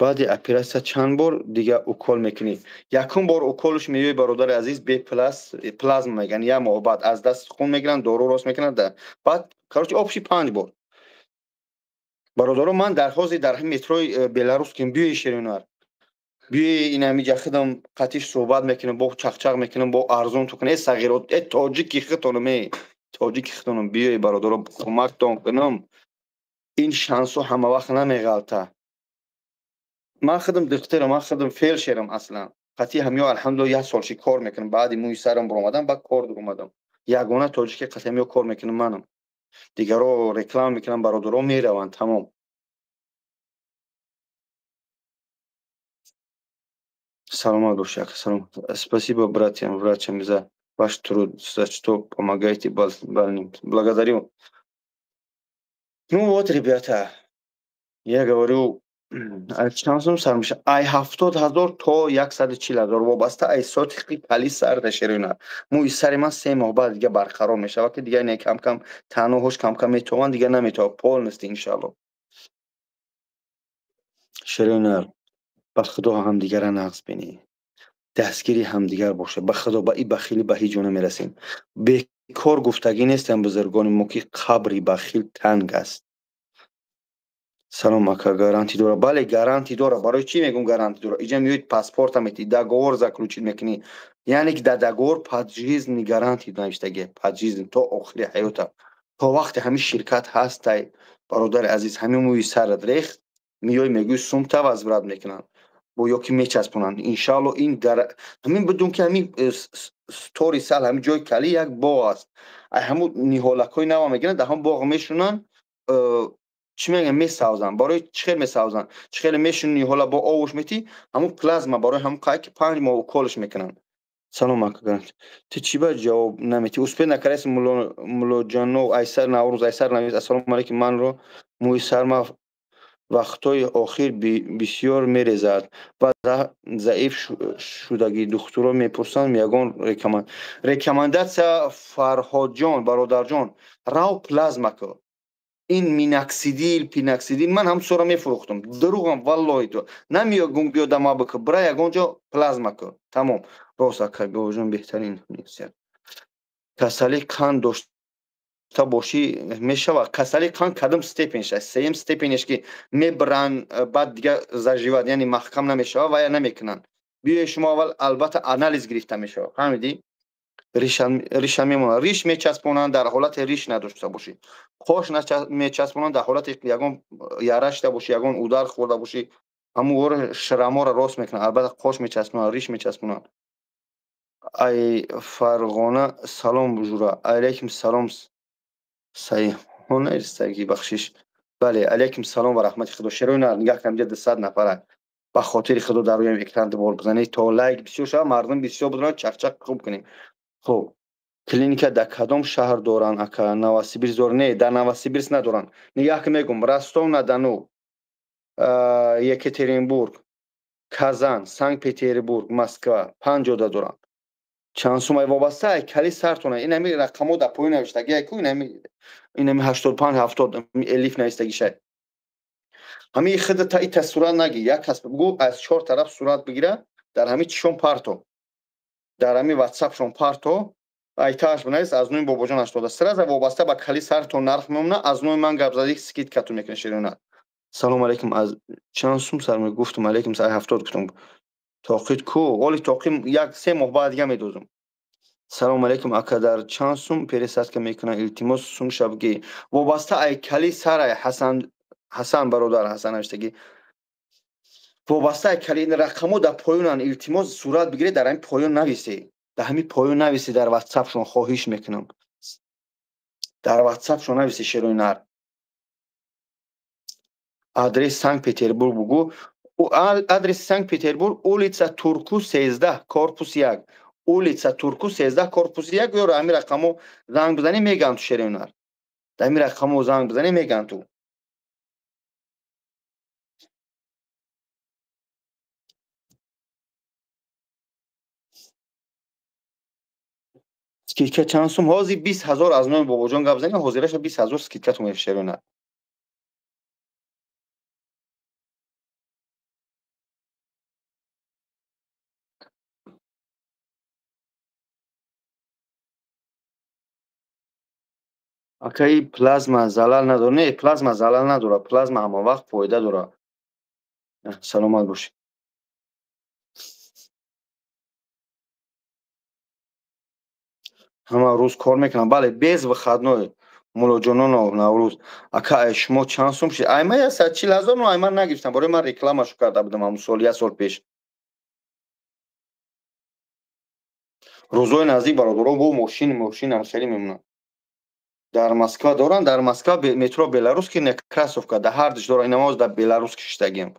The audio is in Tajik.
Баъди оператсия чанд бор дига укол мекунӣ? Якум бор уколш меёи, бародари азиз, бе плазма мегӯянд, як моҳ баъд аз даст хун мегиранд, дору рост мекунанд, баъд, короче, общий 5 бор. Бародаро, ман дар ҳозир дар ҳамин метрои Беларуским. Биёи, ширинар, биёи, ин ҳамиҷа худам қатиш суҳбат мекунем, бо чақчақ мекунем, бо арзон ту кунем. Э сағиро, э тоҷики хитонум, э тоҷики хитонум, биёи, бародаро, кӯмактон кунам. Ин шансо ҳама вақт намеғалта. Ман худам духтарам, ман худам фелшерам аслан. Қатъи ҳамиё, алҳамдулилла, як сол ши кор мекунам. Баъди мӯи сарам баромадам, баъд кор дуромадам. Ягона тоҷике қатъи ҳамиё кор мекунам манам. Дигаро реклама мекунам, бародаро мераванд, тамом. Саломат боши, ака, салом. Спасибо братьям врачам за ваш труд, за что помогаете больным. Благодарю. Ну вот, ребята, я говорю, чанд сум сар мешавад? Ай 70 000 то 140 000, вобаста ай сотиқи кали сар дашерина. Мӯи сари ман 3 моҳ баъд дига барқарор мешавад, ки дига не, камкам таъноҳош камкам метованд, дига наметавад полностью, иншалло. Ширинар, ба худо, ҳамдигара нағз бинӣ, дастгири ҳамдигар бошад. Ба худо, ба и бахилӣ ба ҳеҷ ҷо намерасем. Бекор гуфтагӣ нестам бузургони мо, ки қабри бахил танг аст. Салом, ака, гарантӣ дора? Бале, гарантӣ дора. Барои чӣ мегӯм гарантӣ дора? Иҷа меоед, паспорта метӣ, договор заключить мекунӣ, яъне ки дар договор пожизненный гарантия навиштагия, пожизненный, то охири ҳаёта, то вақте ҳамин ширкат ҳастай. Бародари азиз, ҳамин мӯи сарат рехт, меёй, мегӯй, сумта возврат мекунанд бо ё ки мечаспонанд, иншаалло. Ин ҳамин бидун, ки ҳамин тори сал, ҳамин ҷои калӣ як боғ аст. Ай ҳамун ниҳолакҳои нава мегиранд, дар ҳамон боғ мешунанд, чӣ мегӯям, месавзанд. Барои чӣ хел месавзанд? Чӣ хеле мешуни ниҳола, бо овуш метӣ, ҳамун плазма барои ҳамун қай ки 5 моҳ уколш мекунанд. Салом, ака, ту чӣ ба ҷавоб наметӣ? Успеть накардаси, муллоҷанов, айсар Наврӯз, айсар навис. Ассалому алайкум, манро мӯи сарма вақтҳои охир бисёр мерезад ва заиф шудагӣ. Духтуро мепурсанд, ягон рекомендация. Фарҳодҷон, бародарҷон, рав, плазма кӯ. Ин миноксидил, пиноксидил, ман ҳам сура мефурӯхтам, дурӯғам, валлоҳи, ту намеёгум. Биё, дама бикӯ, бира ягон ҷо плазма кӯ, тамом. Рост, ака бобоҷон, беҳтарин. Касали қанд дошта бошӣ, мешавад? Касали қанд кадом степень ш? Сеюм степень ш ки мебаранд, баъд дига заживать, яъне маҳкам намешавад ва я намекунанд. Биёи, шумо аввал албатта анализ гирифта мешавад, фаҳмидӣ? Риша мемонад, риш мечаспонанд дар ҳолати риш надошта бошӣ, қош мечаспонанд дар ҳолати ягон яра шида бошӣ, ягон удар хӯрда бошӣ, ҳамун шраморо рост мекунанд. Албатта, қош мечаспонанд, риш мечаспонанд. Ай Фарғона салом, бужура. Алайкум салом, сайҳона, бахшиш. Бале, алайкум салом ва раҳмати худо. Шерои нигаҳ кунам, ҷа 200 нафара. Ба хотири худо, дар рӯям экран дубор бизанед, то лайк бисёр шавад, мардум бисёр буданд, чақчақ хуб кунем. Хуб, клиника дар кадом шаҳр доранд, ака? Новосибирск дор? Не, дар Новосибирск надоранд. Нигаҳ ки мегӯм: Ростов на Дону, Екатеринбург, Казан, Санкт Петербург, Москва, панҷ ҷода доранд. Чанд сумай? Вобаста ай кали сартона. Ин ҳами рақамҳо дар поён навиштагӣ ку, инами 85, 70 элиф навистагишай. Ҳамин худа та ита сурат наги, як кас бигӯ, аз чор тараф сурат бигира, дар ҳамин чишон парто, дар ҳамин ватсапшон парто, айтааш бинавис: аз номи Бобоҷон 80. Сразу вобаста ба кали сартон нарх мемона. Аз номи ман гап задӣ, скидка ту мекунӣ. Ширина, салому алайкум, аз чанд сум сар? Гуфтум, алайкум, сар 70 гуфтум. Тоқит ку? Оли тоқи як 3 моҳ баъд дига медозум. Салому алайкум, ака, дар чанд сум пересадка мекунанд? Илтимос, сум шабгӣ. Вобаста ай кали сарай, Ҳасан, Ҳасан, бародар Ҳасан навиштагӣ. Вобаста ай кали, ин рақамҳо дар поёнанд. Илтимос, сурат бигиред, дар ҳамин поён нависед, дар ҳамин поён нависед, дар ватсапшон, хоҳиш мекунам, дар ватсапшон нависед. Шерои нар, адрес Санкт Петербург бугӯ. Адреси Санкт Петербург: улица Турку, 13, корпус 1. Улица Турку, 13, корпус 1. Ёро ҳамин рақамҳо занг бизанӣ, мегӯям ту. Шерои нар, дар ҳамин рақамҳо занг бизанӣ, мегӯям ту. Скидка чанд сум ҳозир? 20 000. Аз номи Бобоҷон гап занӣ, ҳозираша 20 000 скидка ту мешавона. Акаи, плазма залал надорад? Не, плазма залал надорад, плазма ҳама вақт фоида дорад. Саломат бошед. Ҳама рӯз кор мекунам, бале, без выходной. Муллоҷононов Наврӯз ака, ай шумо чанд сум шид? Ай ман 140 000. Ну, ай ман нагирифтам, барои ман рекламашу карда будам ҳамун сол, як сол пеш. Рӯзҳои наздик, бародарон, бо мошинам хеле мемонад. Дар Москва доранд, дар Москва метро Белорусский, Некрасовка, дар ҳар душ доранд. Инамоз дар Белорусский шиштагиам.